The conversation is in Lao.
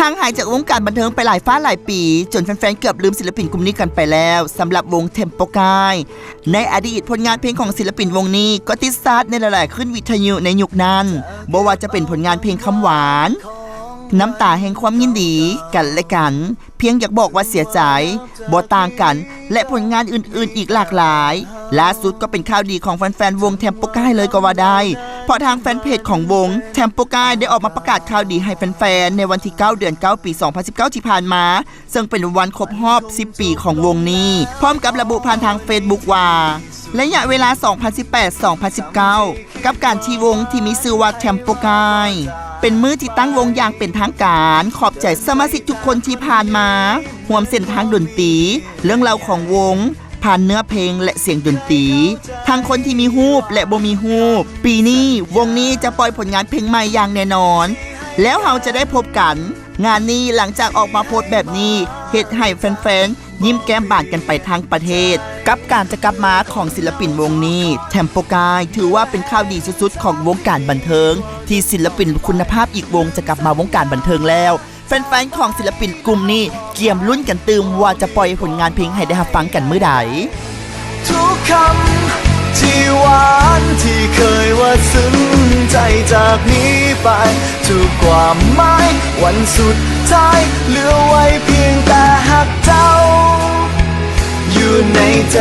ຫ່າງຫາຍຈາກວົງການບັນເທີງໄປຫຼາຍຟ້າຫຼາຍປີ ຈົນແຟນໆເກືອບລືມສິນລະປິນກຸ່ມນີ້ກັນໄປແລ້ວ. ສຳລັບວົງ Tempo Guy ໃນອະດີດ ຜົນງານເພງຂອງສິນລະປິນວົງນີ້ກໍຕິດຊາດໃນຫຼາຍໆຄື້ນວິທະຍຸໃນຍຸກນັ້ນ, ບໍ່ວ່າຈະເປັນຜົນງານເພງຄຳຫວານ ນ້ຳຕາແຫ່ງຄວາມຍິນດີກັນແລະກັນ, ພຽງຢາກບອກວ່າເສຍໃຈ, ບໍ່ຕ່າງກັນ ແລະ ຜົນງານອື່ນໆອີກຫຼາກຫຼາຍ. ລ່າສຸດກໍເປັນຂ່າວດີຂອງແຟນໆວົງ Tempo Guy ເລີຍກໍວ່າໄດ້, ເພາະທາງແຟນເພຈຂອງວົງ Tempo Guy ໄດ້ອອກມາປະກາດຂ່າວດີໃຫ້ແຟນໆ ໃນວັນທີເກົ້າ ເດືອນເກົ້າ ປີສອງພັນສິບເກົ້າ ທີ່ຜ່ານມາ, ເຊິ່ງເປັນວັນຄົບຮອບສິບປີຂອງວົງນີ້, ພ້ອມກັບລະບຸຜ່ານທາງ Facebook ວ່າ ໄລຍະເວລາ ສອງພັນສິບແປດ ສອງພັນສິບເກົ້າ ກັບການທີ່ວົງທີ່ມີຊື່ວ່າ Tempo Guy ເປັນມື້ທີ່ຕັ້ງວົງຢ່າງເປັນທາງການ. ຂອບໃຈສະມາຊິກທຸກຄົນທີ່ຜ່ານມາຮ່ວມເສັ້ນທາງດົນຕີ, ເລື່ອງລາວຂອງວົງ ຜ່ານເນື້ອເພງ ແລະ ສຽງດົນຕີ, ທັງຄົນທີ່ມີຮູບ ແລະ ບໍ່ມີຮູບ. ປີນີ້ ວົງນີ້ຈະປ່ອຍຜົນງານເພງໃໝ່ຢ່າງແນ່ນອນ, ແລ້ວເຮົາຈະໄດ້ພົບກັນ. ງານນີ້ ຫຼັງຈາກອອກມາໂພສແບບນີ້ ເຮັດໃຫ້ແຟນໆຍິ້ມແກ້ມບານກັນໄປທັງປະເທດ. ກັບການຈະກັບມາຂອງສິນລະປິນວົງນີ້, Tempo Guy ຖືວ່າເປັນຂ່າວດີສຸດໆຂອງວົງການບັນເທີງ ທີ່ສິນລະປິນຄຸນນະພາບອີກວົງຈະກັບມາວົງການບັນເທີງແລ້ວ. ແຟນໆຂອງສິນລະປິນກຸ່ມນີ້ກຽມລຸ້ນກັນຕື່ມວ່າຈະປ່ອຍຜົນງານເພງໃຫ້ໄດ້ຮັບຟັງກັນມື້ໃດ? ທຸກຄຳທີ່ຫວານທີ່ເຄີຍວ່າຊຶ້ງໃຈຈາກນີ້ໄປ, ທຸກຄວາມໝາຍວັນສຸດທ້າຍ ເຫຼືອໄວ້ພຽງແຕ່ຮັກເຈົ້າຢູ່ໃນໃຈ.